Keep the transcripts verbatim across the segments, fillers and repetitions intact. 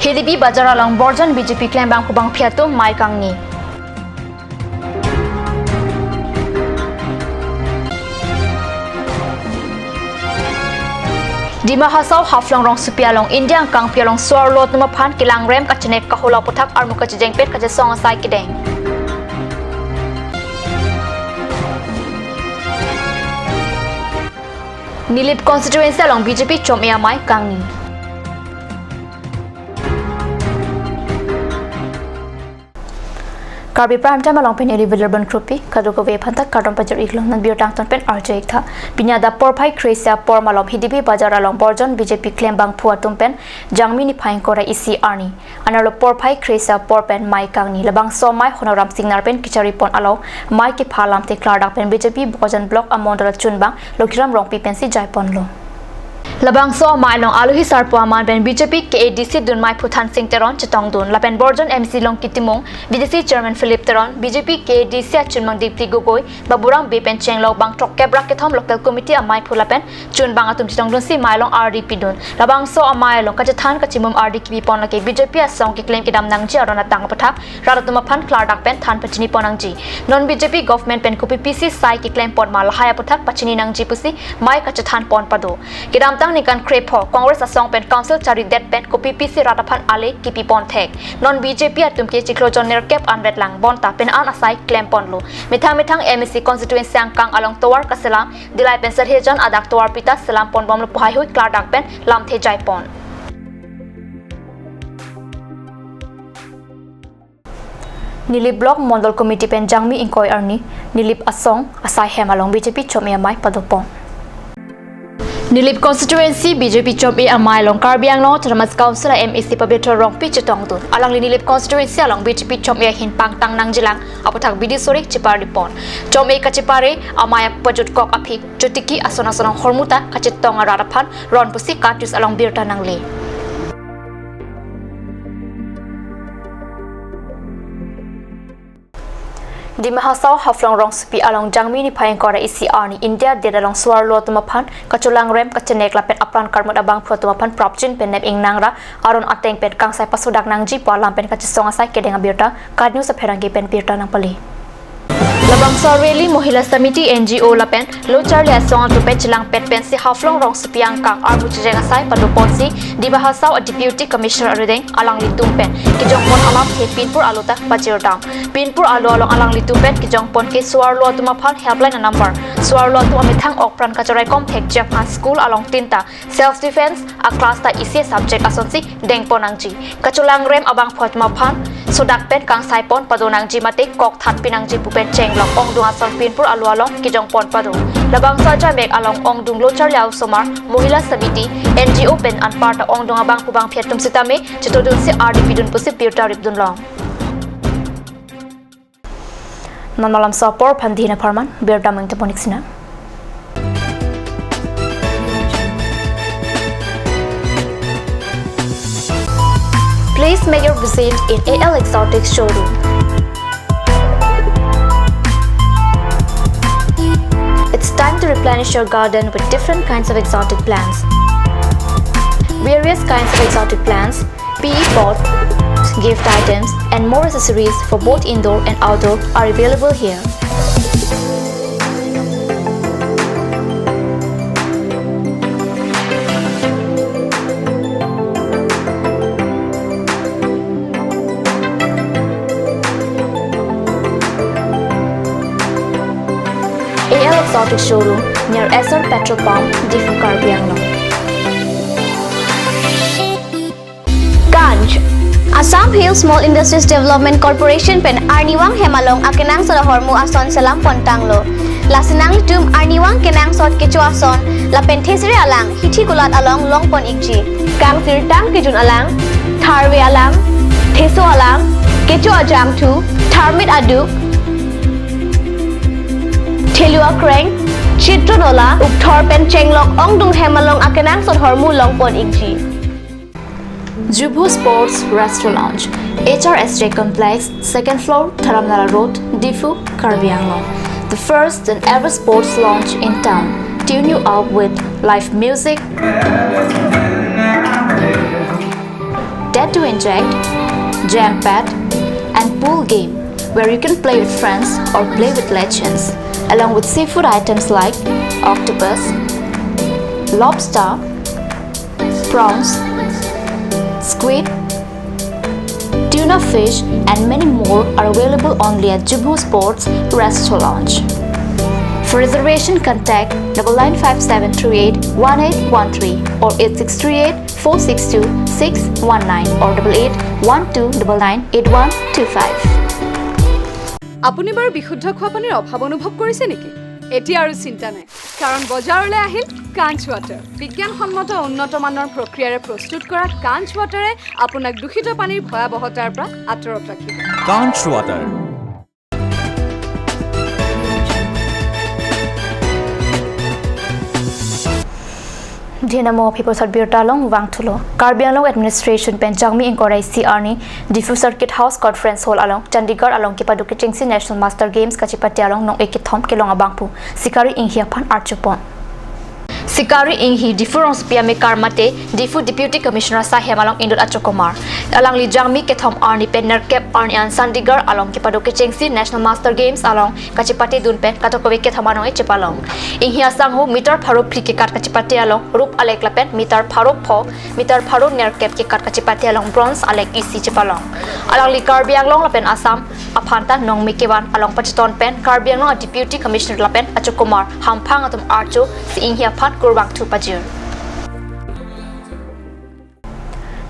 Hidipi Bajar along Borjan B J P klembangphu bangphi atum mei kangni. Dima Hasao Haflong rongsopi along India angkangpi along so-arlo atum aphan kelangrem kachenek kahula aputhak armu kachejengpet kachesong asai kedeng. Nilip constituency along B J P chom-e amei kangni. Karbi Prime Time along pen neli Wilarbon Kropi, kadokave aphan ta kardom pajir-iklo. Non birta angton pen arju-ik tha. Pini adap porphai kre-isi apor malom Hidipi Bajar along Borjan B J P klembangphu atum pen Jangmi niphai ingkoi ra isi arni anerlo porphai kre-isi apor pen mei kangni. Labangso amei Honoram Singnar pen kechari pon along mei kepha alamthe klardak pen B J P Bokajan Block amondol achunbang Lokhiram Rongpi pensi jaiponlo. Labangso amei along alohi sarpo aman pen B J P K A D C dunmeiphu Thansing Teron chetongdun lapen Borjan M C Longki Timung, B D C Chairman Philip Teron, B J P K A D C achunbang Dipti Gogoi, Baburam Bey pen chenglok bang throkkep ra kethom local committee ameiphu lapen chunbang atum chetongdunsi mei along ardi pidun. Labangso amei along kachethan kachimum ardi kipipon lake B J P asong keklem kedam nangji aron atang aputhak rat atum aphan klardak pen than pachinipon nangji. Non B J P government pen kopi pisi sai keklempon ma lahai aputhak pachini nangji pusi mei kachethanpon pado. Kedamtang ningkan krepho Congress asong pen council charidet pen kopi pisi rat aphan ale kipipon thek. Non B J P atum ke chiklo jon nerkep anvet lang bonta pen an asai klemponlo. Methang methang M A C constituency angkang along tovar kaselam Dillai pen Sarhejan adak tovar pita selam ponbomlo pu haihui klardak pen lamthe jaipon. Nilip Block Mondol Committee pen Jangmi ingkoi arni Nilip asong asai hem along B J P chom-e amei padopon. Nilip constituency B J P chom-e amei along Karbi Anglong Autonomous Council M A C Pabitra Rongpi chetongdun. Alangli Nilip constituency along B J P chom-e ahin pangtang nangjilang aputhak bidi sore cheparlipon. Chom-e kachepare amei apajutkok aphi chotiki ason ason ahormu ta kachetong arat aphan ron pusi KAT News along birta nangle. Dima Hasao Haflong rongsopi along Jangmi niphai ingkoi ra isi arni India det along so-arlo atum aphan kacholangrem kachenek lapen apran karmut abangphu atum aphan prapjin pen nep ingnang ra aron ateng pen kangsai pasodak nangji pu alam pen kachesong asai kedeng abirta KAT News apherangke pen birta nangpale. Labangso rally Mohila Samiti N G O lapen lo charli asong atum pen chelangpet pensi Haflong rongsopi angkang armu chejeng asai padoponsi Dima Hasao a Deputy Commissioner arideng alanglitum pen kejongpon alamthe pinpur alo ta pajirdam. Pinpur alo along alanglitum pen kejongpon ke so-arlo atum aphan helpline a number, so-arlo atum amethang okpran kachoraikom thekji aphan school along tinta, self defense a class ta isi subject asonsi dengpon nangji. Kacholangrem abangphu atum aphan sodak pen kangsaipon pado nangji mate kok thatpi nangji pu pen chenglok ongdung ason pinpur alo along kejongpon pado. Labangso ajamek along ongdung lo charli a-osomar, Mohila Samiti, N G O pen anparta ongdung abangphu bangphi atum sitame chetodunsi ardi pidun pusi birta ripdunlong. Non malomso apor aphan dina pharman, birta mengtepon-ik sinang. Please make your visit in A L Exotic Showroom. It's time to replenish your garden with different kinds of exotic plants. Various kinds of exotic plants, P E pot, gift items, and more accessories for both indoor and outdoor are available here. A L Exotic Showroom near Essar Petrol Pump, Diphu, Karbi Anglong. Ganj. Assam Hill Small Industries Development Corporation pen arnivang hem along akenangsot ahormu ason selam pontanglo. Lasi nanglitum arnivang kenangsot kecho ason lapen thesere alang hithi kulat along longpon-ikji. Kangsirtang kejun alang, tharve alang, theso alang, kecho ajangthu, tharmit aduk, thelu akreng, chitro nola, ukthor pen chenglok ongdung hem along akenangsot ahormu longpon-ikji. Jubo Sports Restaurant Lounge, H R S J Complex, second floor, Dharamnala Road, Diphu, Karbi Anglong. The first and ever sports lounge in town. Tune you up with live music, Dare to Inject, Jam Pad, and Pool Game, where you can play with friends or play with legends, along with seafood items like octopus, lobster, prawns, squid, tuna fish, and many more are available only at Jubu Sports Resto Lounge. For reservation, contact double nine five seven three eight one eight one three or eight six three eight four six two six one nine or double eight one two double nine eight one two five. আপুনি বাৰু বিশুদ্ধ খোৱা পানীৰ অভাৱ অনুভৱ কৰিছে নেকি? এতিয়া আৰু চিন্তা নাই, কাৰণ বজাৰলৈ আহিল কাঞ্চ ৱাটাৰ। বিজ্ঞানসন্মত উন্নত মানৰ প্ৰক্ৰিয়াৰে প্ৰস্তুত কৰা কাঞ্চ ৱাটাৰে আপোনাক দূষিত পানীৰ ভয়াৱহতাৰ পৰা আঁতৰত ৰাখিব। Kanch Water. Dhinamo People's Birta along vangthulo. Karbi Anglong Administration pen Jangmi ingkoi ra isi arni Diphu Circuit House Conference Hall along Chandigarh along kepado kechengsi National Master Games kachepate along nong-e kethom kelong abangphu Sikari Enghi aphan archupon. Sikari Enghi Diphu rongsopi amekar mate Diphu Deputy Commissioner sahem along inut achokomar. Alangli Jangmi kethom arni pen nerkep arni an Chandigarh along kepado kechengsi National Master Games along kachepate dun pen kadokave kethom anong-e chepalong. Enghi asangho meter pharo phli kekat kachepate along rup alek lapen meter pharo pho, meter pharo nerkep kekat kachepate along bronze alek isi chepalong. Alangli Karbi Anglong lapen Assam aphan ta nongme kevan along pacheton pen Karbi Anglong a Deputy Commissioner lapen achokomar hamphang atum archo si Enghi aphan kurvangthu pajir.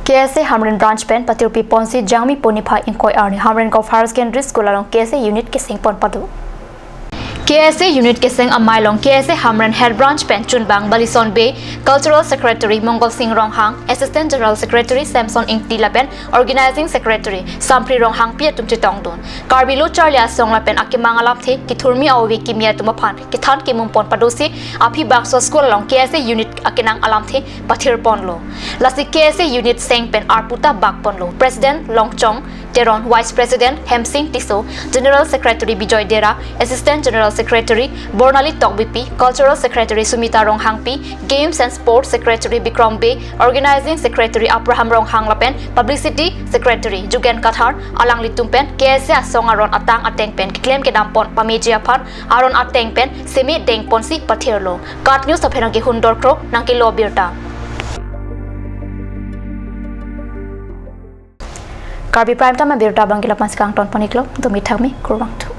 K S A Hamren Branch pen patirpi ponsi Jangmi poniphai ingkoi arni Hamren Govt Higher Secondary School along K S A unit keseng pon pado. K S A unit keseng amei along K S A Hamren Head Branch pen chunbang Balison Bey, Cultural Secretary Mongol Sing Ronghang, Assistant General Secretary Samson Ingti lapen Organizing Secretary Sampri Ronghangpi atum chetongdun. Karbi lo charli asong lapen akemang alamthe kethurmi a-ove kimi atum aphan kethan kemum pon padosi aphi bangso school along K S A unit akenang alamthe pathir ponlo. Lasi K S A unit seng pen arpu ta bak ponlo. President Longchong Teron, Vice President Hemsing Tisso, General Secretary Bijoy Dera, Assistant General Secretary Bornali Tokbipi, Cultural Secretary Sumita Ronghangpi, Games and Sports Secretary Bikrom Bey, Organizing Secretary Abraham Ronghang lapen Publicity Secretary Jugen Kathar alanglitum pen K S A asong aron atang ateng pen keklem kedam pon pameji aphan aron ateng pen seme deng ponsi pathirlo. KAT News aphen nangkehun Dorkro nangkelo abirta. Karbi Prime Time abirta abang ke lapu-an si kangton pon-iklo, dumi thakmi, kurvangthu.